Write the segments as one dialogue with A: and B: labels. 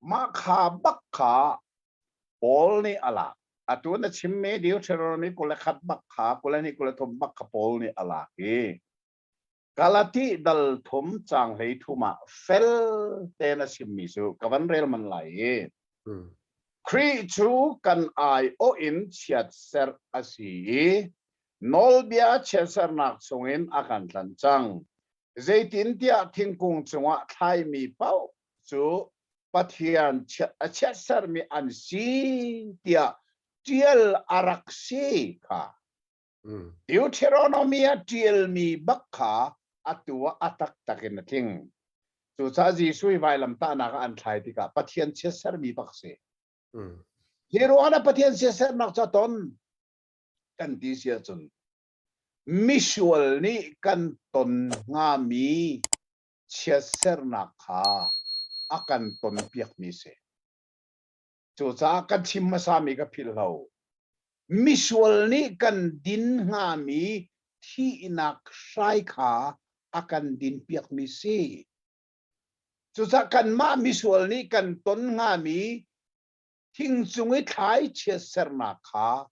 A: Mah kha bak kha Paul nih a lak. Atu na chimmi Deuteronomy 21 bak kha 22 23 bak kha Paul nih a lak i Galati dal thum caang hlei thum ah fel tein a chimmi cu ka van rel man lai i Khrih cu kan aiawh in chiatserh a si i nawlbia chiatserhnak chungin a kan tlanh cang. Zeitintiah thingkung cungah thlaimi paoh cu Pathian a chiatserhmi an si tiah ṭial a rak si kha. Deuteronomy ah ṭialmi bak kha atu ah a taktak in a tling. Cucaah Jesuh i vailamtahnak ah an thlai tikah Pathian chiatserhmi bak si. Hi ruangah Pathian chiatserhnak cu a ton kan ti si ahcun misual nih kan ton hngami chiatserhnak kha a kan tonpiakmi si. Cucaah kan chim hmasami ka philh lo. Misual nih kan din hngami thihnak hrai kha a kan dinpiakmi si. Cucaah kanmah misual nih kan ton hngami thing cung i thlai chiatsernak kha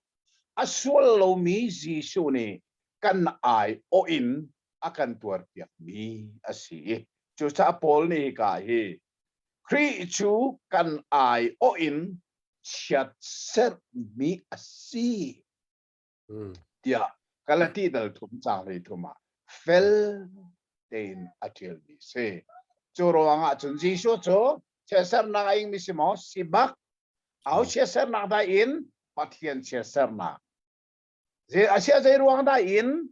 A: a sual lomi Jesuh nih kan aiawh in a kan tuarpiakmi a si. Cucaah Paul nih hika hi Khrih cu kan aiawh in chiatserhmi a si tiah Galati dal thum caang hlei thum ah fel tein a ṭialmi a si. Cu ruangah cun Jesuh cu chiatserhnak a ingmi si maw? Si bak. Aho chiatserhnak dah in? Pathian chiatserhnak. A sia zei ruang dah in?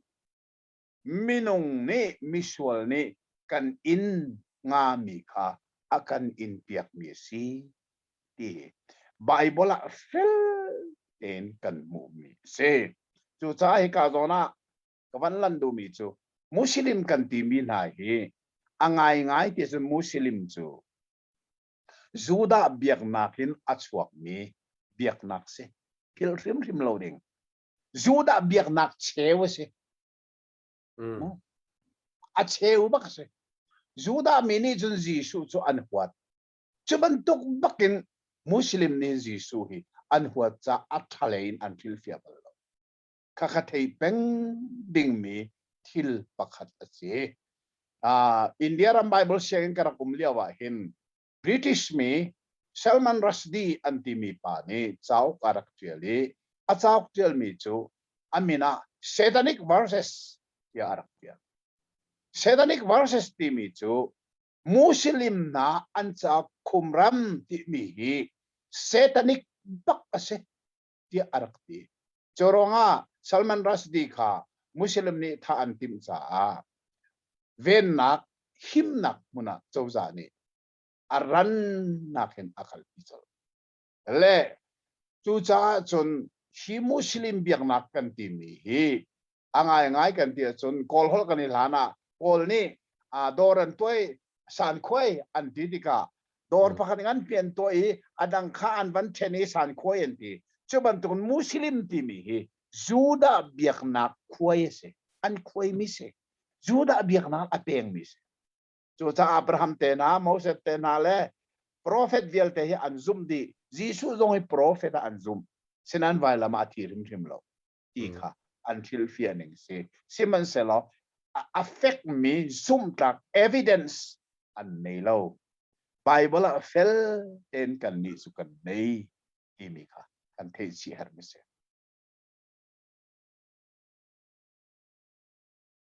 A: Minung nih misual nih kan in ngami kha a kan in piakmi a si ti Bible ah fel tein kan hmuhmi a si. Cucaah hika zawn ah ka van lan duhmi cu Muslim kan timi hna hi a ngaingai ti cun Muslim cu Judah biaknak in a chuakmi biaknak si. Philh hrimhrim lo ding. Judah biaknak cheu a si. A cheu bak a si. Judah mi nih cun Jesuh cu an huat. Cu bantuk bakin Muslim nih Jesuh hi an huat caah a ṭhalei in an hrilhfiah bal lo. Khakha thei peng dingmi thil pakhat a si. Uh, India ram Bible sianginn ka rak um lio ah hin British mi Salman Rushdie an timi pa nih cauk a rak ṭial i a cauk ṭialmi cu a min ah Satanic Verses tiah a rak ṭial. Satanic Verses timi cu Muslim hna an cauk khumram timi hi Satanic bak a si tiah a rak ti. Cu ruangah Salman Rushdie kha Muslim nih thah an timh caah vennak himnak hmun ah cozah nih a rannak in a kalpi colh. Le cucaah cun hi Muslim biaknak kan timi hi a ngaingai kan ti ahcun Kawl holh kan i hlan ah Kawl nih dawr an tuai sankhuai an ti tikah dawr pakhat in an pian tuah i a dang kha an van ṭhen i sankhuai an ti. Cu bantuk Muslim timi hi Judah biaknak khuai a si. An khuaimi si. Judah biaknak a pengmi si. Cucaah Abraham te hna, Moses te hna le profet vialte hi an zumh dih. Jesuh zong hi profet ah an zumh. Sinan vailam ah a thi hrimhrim lo ti kha an hrilhfiah ning si. Sihmanhsehlaw a fekmi zumhtlak evidence an nei lo. Bible ah fel tein kan nih cu kan nei timi kha kan theih chih herhmi si.